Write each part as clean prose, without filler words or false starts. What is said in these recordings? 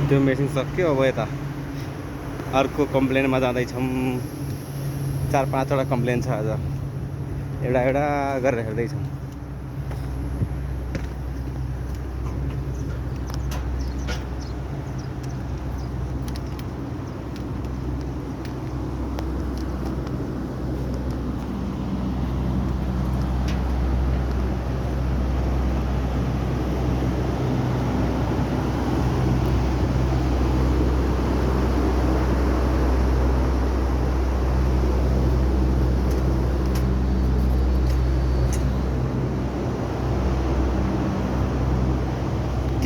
त्यो मेसिन सक्यो। अब यता अर्को कम्प्लेनमा जाँदैछौँ। 4-5वटा कम्प्लेन छ आज, एउटा एउटा गरेर हेर्दैछौँ।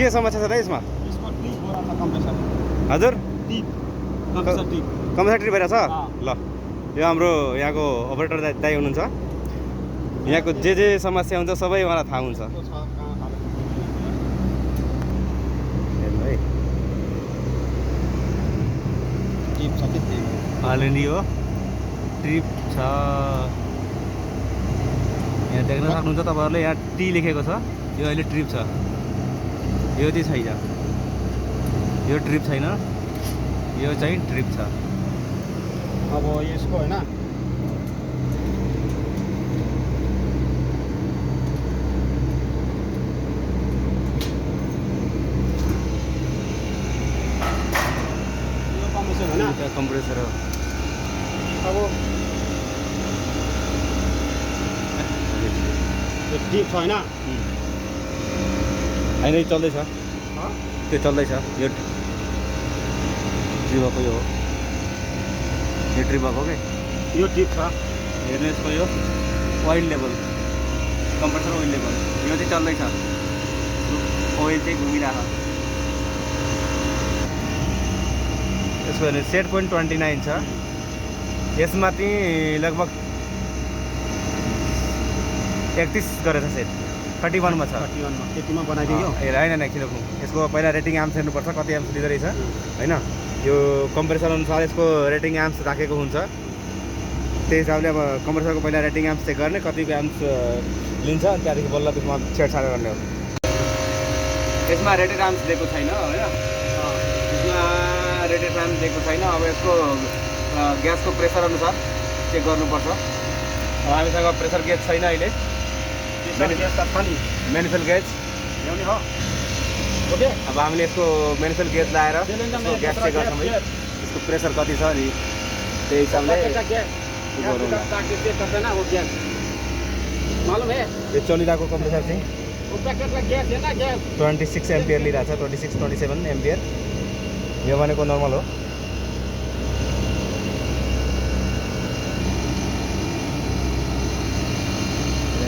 के समस्या छ त यसमा? हजुर कम्प्रेसर ट्रिप भइरहेछ। ल यो हाम्रो यहाँको अपरेटर दाइ हुनुहुन्छ। यहाँको जे समस्या हुन्छ सबै उहाँलाई थाहा हुन्छ। हेर्नु है, अलरेडी हो ट्रिप छ। यहाँ देख्न सक्नुहुन्छ तपाईँहरूले, यहाँ टी लेखेको छ। यो अहिले ट्रिप छ, यो चाहिँ छैन। यो ट्रिप छैन, यो चाहिँ ट्रिप छ। अब यसको हैन यो कम्प्रेसर हैन, कम्प्रेसर हो। अब यो टिप छ हैन, होइन यो चल्दैछ, त्यो चल्दैछ। यो ट्रिपको यो हो, यो ट्रिपको के यो टिप छ। हेर्नु यसको यो oil level, compressor oil level यो चाहिँ चल्दैछ। ओइल चाहिँ घुमिरहेको। यसको हेर्नु सेट पोइन्ट 29 छ। यसमा चाहिँ लगभग 31 गरेछ सेट। 31 मा छ। 31 मा त्यतिमा बनाइदियो। होइन किनभने यसको पहिला रेटिङ आर्म्स हेर्नुपर्छ, कति आर्म्स लिँदो रहेछ होइन। यो कम्प्रेसर अनुसार यसको रेटिङ आर्म्स राखेको हुन्छ। त्यही हिसाबले अब कम्प्रेसरको पहिला रेटिङ आर्म्स चेक गर्ने, कतिको आर्म्स लिन्छ, अनि त्यहाँदेखि बल्ल त्यसमा छेडछाड गर्ने हो। यसमा रेटेड आर्म्स दिएको छैन होइन, यसमा रेटेड आर्म्स दिएको छैन। अब यसको ग्यासको प्रेसर अनुसार चेक गर्नुपर्छ। हामीसँग प्रेसर गेज छैन अहिले। म्यानुफल गेज ल्याउने हो। ओके, अब हामीले यसको म्यानुफल गेज लाएर ग्यास चेक गर्छौँ है, यसको प्रेसर कति छ अनि त्यही हिसाबले यो चलिरहेको कम्प्रेसर चाहिँ 26 एम्पियर लिइरहेछ। 26-27 एम्पियर यो भनेको नर्मल हो।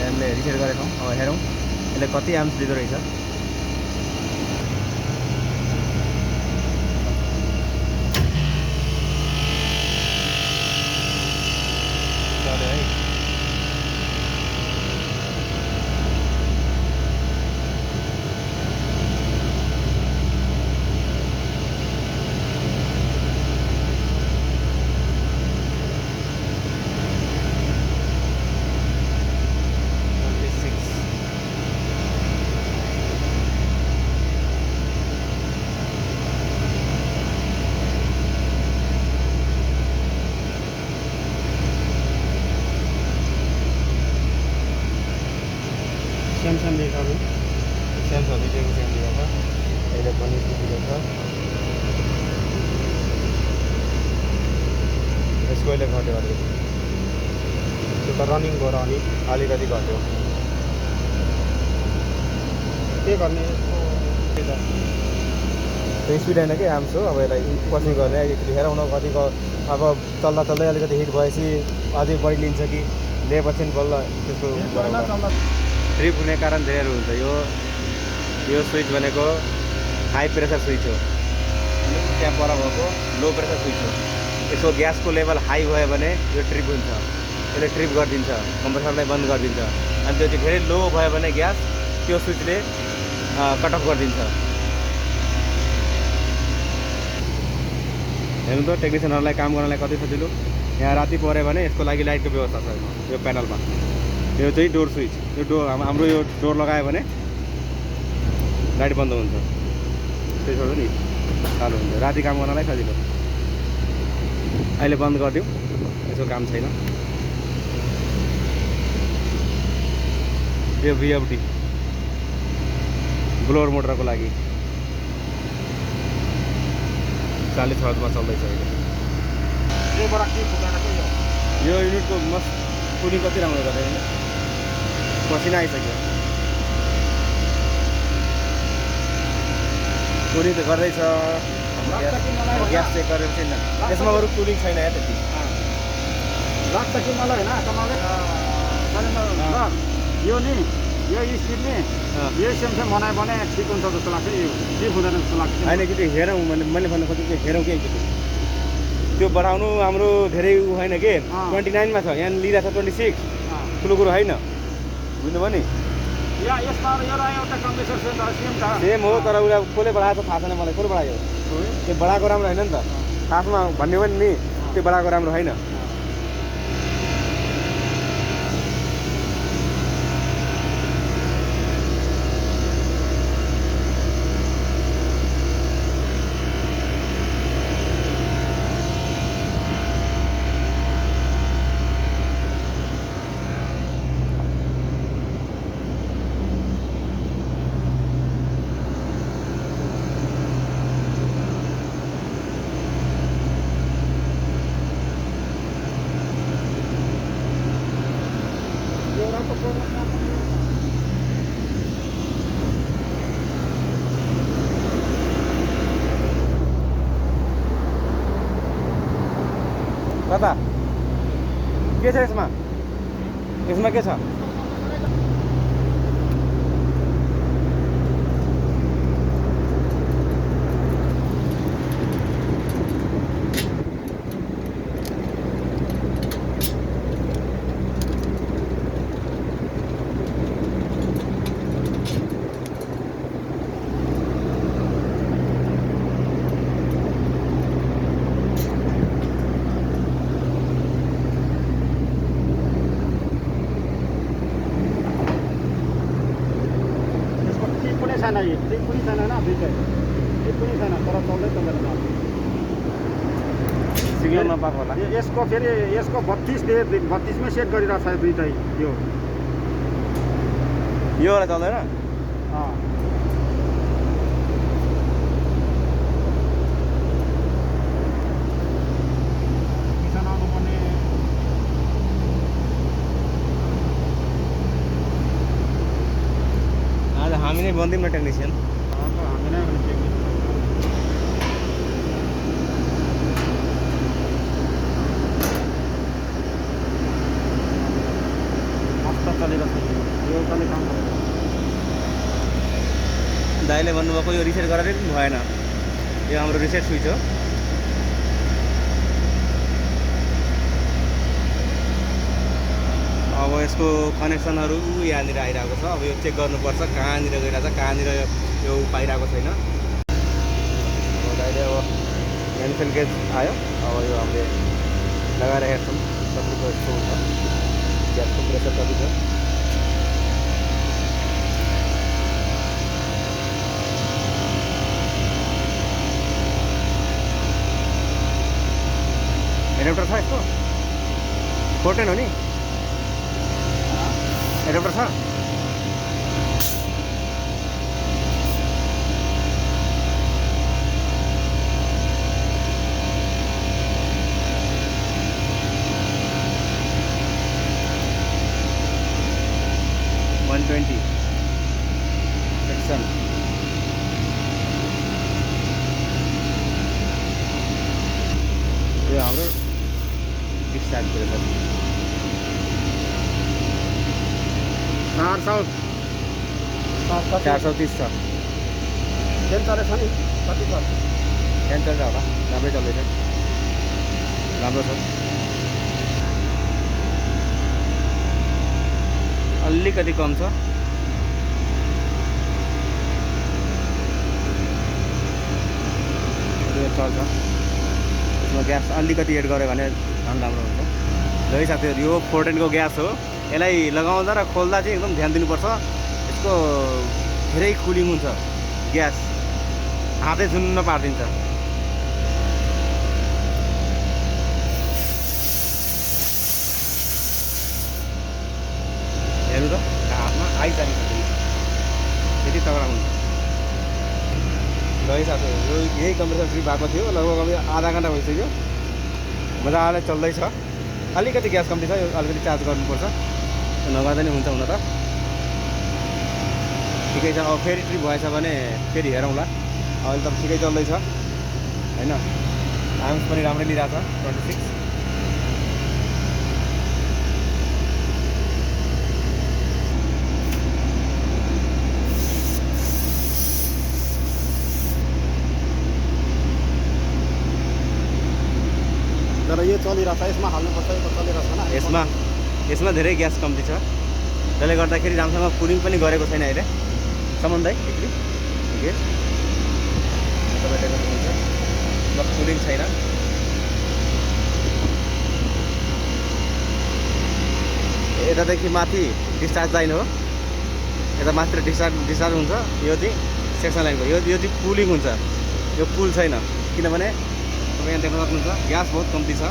हामीले रिसेट गरेको अब हेरौँ यसले कति आर्म्स दिँदो रहेछ। स्यामसङ लेखाहरू स्यामसङ दिएको सेम दिएको छ। अहिले पनि दिएको छ। यसको अहिले घट्यो अलिकति, त्यो त रनिङ गएर अनि अलिकति घट्यो। के गर्ने त्यो स्पिड होइन कि आर्म्स हो। अब यसलाई पछि गर्ने हेरौँ न कतिको। अब चल्दा चल्दै अलिकति हिट भएपछि अझै बढी लिन्छ कि लिएपछि बल्ल त्यसको ट्रिप हुने कारण धेरैहरू हुन्छ। यो स्विच भनेको हाई प्रेसर स्विच हो, त्यहाँ पर भएको लो प्रेसर स्विच हो। यसको ग्यासको लेभल हाई भयो भने यो ट्रिप हुन्छ, यसले ट्रिप गरिदिन्छ, कम्प्रेसरलाई बन्द गरिदिन्छ। अनि त्यो चाहिँ धेरै लो भयो भने ग्यास त्यो स्विचले कट अफ गरिदिन्छ। हेर्नु त टेक्निसियनहरूलाई काम गर्नलाई कति सजिलो। यहाँ राति पऱ्यो भने यसको लागि लाइटको व्यवस्था छ यो प्यानलमा। यो चाहिँ डोर स्विच, यो डोर हाम्रो यो डोर लगायो भने लाइट बन्द हुन्छ। त्यही छोड्नु नि। चालु हुन्छ राति काम गर्नलाई सजिलो अहिले बन्द गरिदिउँ यसो काम छैन यो VFD ब्लोअर मोटरको लागि 40 हर्जमा चल्दैछ अहिले यो युनिटको मस्त कुलिङ कति राम्रो गरे पसिना आइसक्यो कुलिङ त गर्दैछ ग्यास चेक गरेर छैन यसमा अरू कुलिङ छैन या त्यति लाग्छ कि मलाई होइन तपाईँले यो नि यो स्पिड नि यो सेमसेम बनाए ठिक हुन्छ जस्तो लाग्छ यो ठिक हुँदैन जस्तो लाग्छ होइन कि त्यो हेरौँ मैले भन्नु खोजेको हेरौँ कि त्यो बढाउनु हाम्रो धेरै उ होइन के 29 मा छ यहाँ लिइरहेको छ 26 ठुलो कुरो होइन बुझ्नुभयो नि सेम हो तर उसलाई कसले बढाएको थाहा छैन मलाई कसले बढायो त्यो बढाएको राम्रो होइन नि त खासमा भन्ने पनि नि त्यो बढाएको राम्रो होइन कता के छ यसमा यसमा के छ छैन यो ठिक पनि छैन होइन दुइटै ठिक पनि छैन तर चल्दै चल्दैन सिग्नलमा पाएको होला यसको फेरि यसको 32 मै सेट गरिरहेको छ दुइटै यो वाला चल्दैन हामी नै बन्दिउँ न टेक्निसियन हामी नै मस्त चलिरहेको छ यो पनि काम दाइले भन्नुभएको यो रिसेट गरेर पनि भएन यो हाम्रो रिसेट स्विच हो अब यसको कनेक्सनहरू यहाँनिर आइरहेको छ अब यो चेक गर्नुपर्छ कहाँनिर गइरहेको छ कहाँनिर यो पाइरहेको छैन अहिले अब मेन्सन गेज आयो अब यो हामीले लगाएर हेर्छौँ कतिको यस्तो हुन्छ ग्यासको प्रेसर कति छ एडाप्टर छ यसको 14 हो नि एडाप्टर छ सेक्सन यो हाम्रो डिस्चार्ज गरेर 430 छ फ्यान चलेछ नि कति छ फ्यान चल्छ होला राम्रै चल्दैछ राम्रो छ अलिकति कम छ यो चल्छ यसमा ग्यास अलिकति एड गऱ्यो भने झन् राम्रो हुन्छ है साथीहरू यो 14 को ग्यास हो यसलाई लगाउँदा र खोल्दा चाहिँ एकदम ध्यान दिनुपर्छ यसको धेरै कुलिङ हुन्छ ग्यास हातै झुन्न पारिदिन्छ। हेर्नु त हातमा आइजाने यति तगडा हुन्छ। ल है साथीहरू, यही कम्प्रेसर फ्री भएको थियो, लगभग अब आधा घन्टा भइसक्यो, मजाले चल्दैछ। अलिकति ग्यास कम्ती छ, यो अलिकति चार्ज गर्नुपर्छ, नगर्दा नि हुन्छ हुन त। ठिकै छ। अब फेरि ट्रिप भएछ भने फेरि हेरौँला। अहिले त ठिकै चल्दैछ होइन। आर्म्स पनि राम्रै लिइरहेको छ 26। तर यो चलिरहेछ, यसमा हाल्नुपर्छ, यो त चलिरहेछ न। यसमा धेरै ग्यास कम्ती छ, त्यसले गर्दाखेरि राम्रोसँग कुलिङ पनि गरेको छैन अहिले सम्बन्धै एक्लै ग्यास तपाईँले गर्नुहुन्छ। ल कुलिङ छैन। यतादेखि माथि डिस्चार्ज लाइन हो, यता मात्र डिस्चार्ज हुन्छ। यो चाहिँ सेक्सन लाइनको, यो चाहिँ कुलिङ हुन्छ, यो कुल छैन। किनभने तपाईँ यहाँ देख्न सक्नुहुन्छ ग्यास बहुत कम्ती छ।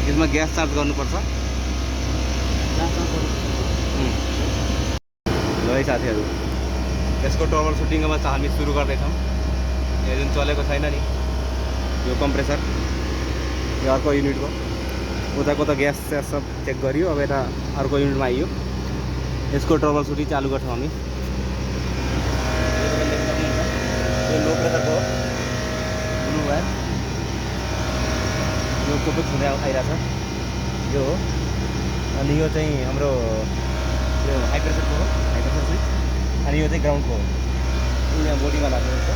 यसमा ग्यास चार्ज गर्नुपर्छ। ल है साथीहरू, यसको ट्रबल सुटिङमा चाहिँ हामी सुरु गर्दैछौँ। यो जुन चलेको छैन नि यो कम्प्रेसर, यो अर्को युनिटको उताको त ग्यास सब चेक गरियो, अब यता अर्को युनिटमा आइयो। यसको ट्रबल सुटिङ चालु गर्छौँ हामी। यो लो प्रेसरको ब्लू वायर, यो को पनि छुँदै आइरहेछ, यो हो। अनि यो चाहिँ हाम्रो यो हाई प्रेसरको हो, हाई प्रेसर स्विच। अनि यो चाहिँ ग्राउन्डको हो, यहाँ बोडीमा लाग्नु हुन्छ।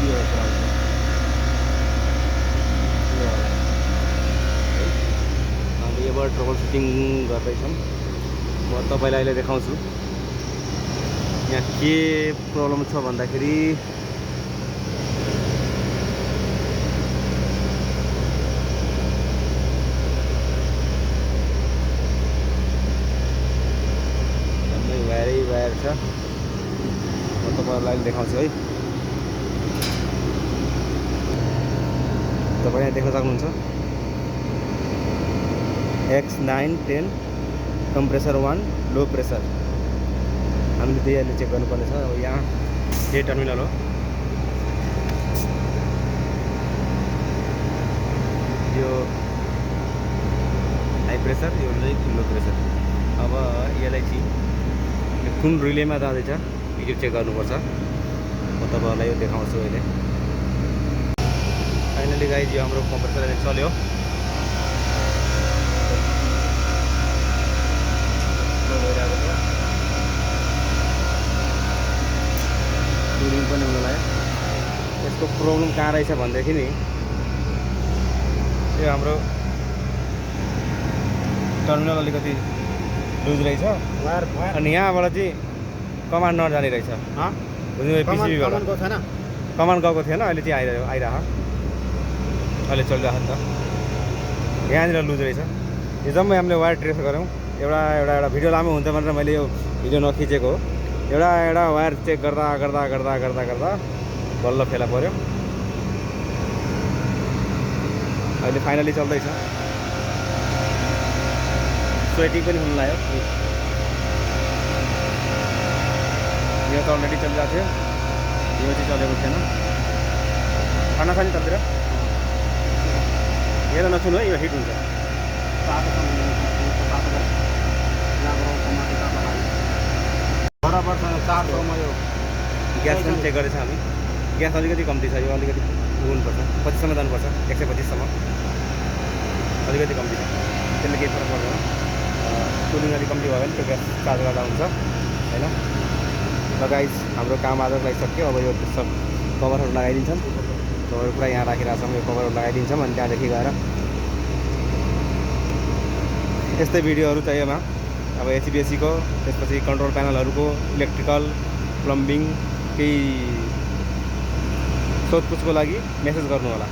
यो ग्राउन्डको यो होला है। हामी यहाँबाट ट्रबल सुटिङ गर्दैछौँ। म तपाईँलाई अहिले देखाउँछु यहाँ के प्रब्लम छ भन्दाखेरि वायर छ। म तपाईँलाई देखाउँछु है। तपाईँ यहाँ देख्न सक्नुहुन्छ X910 कम्प्रेसर 1 लो प्रेसर। हामीले त्यही अहिले चेक गर्नुपर्नेछ। अब यहाँ ए टर्मिनल हो, यो हाई प्रेसर, यो लो प्रेसर। अब यसलाई चाहिँ कुन रिलेमा जाँदैछ यो चेक गर्नुपर्छ। म तपाईँहरूलाई यो देखाउँछु अहिले। फाइनली गाइज यो हाम्रो कम्प्रेसर अहिले चल्यो। कुलिङ पनि हुन लाग्यो। यसको प्रब्लम कहाँ रहेछ भनेदेखि नि यो हाम्रो टर्मिनल अलिकति लुज रहेछ, अनि यहाँबाट चाहिँ कमान्ड नजाने रहेछ। पिसिबीबाट कमान्ड गएको थिएन, अहिले चाहिँ आइरह अहिले चलिरहेको नि त। यहाँनिर लुज रहेछ। यो जम्मै हामीले वायर ट्रेस गऱ्यौँ। एउटा भिडियो लामो हुन्छ भनेर मैले यो भिडियो नखिचेको हो। एउटा वायर चेक गर्दा बल्ल फेला पऱ्यो। अहिले फाइनली चल्दैछ। स्वेटिङ पनि हुन लाग्यो। यो त अलरेडी चलिरहेको थियो, यो चाहिँ चलेको थिएन। खाना खाने तलतिर यो त नछुनु है, यो हिट हुन्छ। बराबर 400मा यो ग्यास पनि चेक गरेछ हामी। ग्यास अलिकति कम्ती छ, यो अलिकति हुनुपर्छ, 25सम्म जानुपर्छ, 125सम्म अलिकति कम्ती छ। त्यसले केही फरक पर्दैन। कुलिङ अलिक कम्ती भयो भने त्यो ग्यास चार्ज गर्दा हुन्छ होइन। ल गाइज, हाम्रो काम आजको लागि सक्यो। अब यो सब कभरहरू लगाइदिन्छौँ। कभर पुरा यहाँ राखिरहेको छौँ, यो कभरहरू लगाइदिन्छौँ। अनि त्यहाँदेखि गएर यस्तै भिडियोहरू चाहिएमा अब एचबिएसीको, त्यसपछि कन्ट्रोल प्यानलहरूको, इलेक्ट्रिकल, प्लम्बिङ केही सोधपुछको लागि मेसेज गर्नु होला।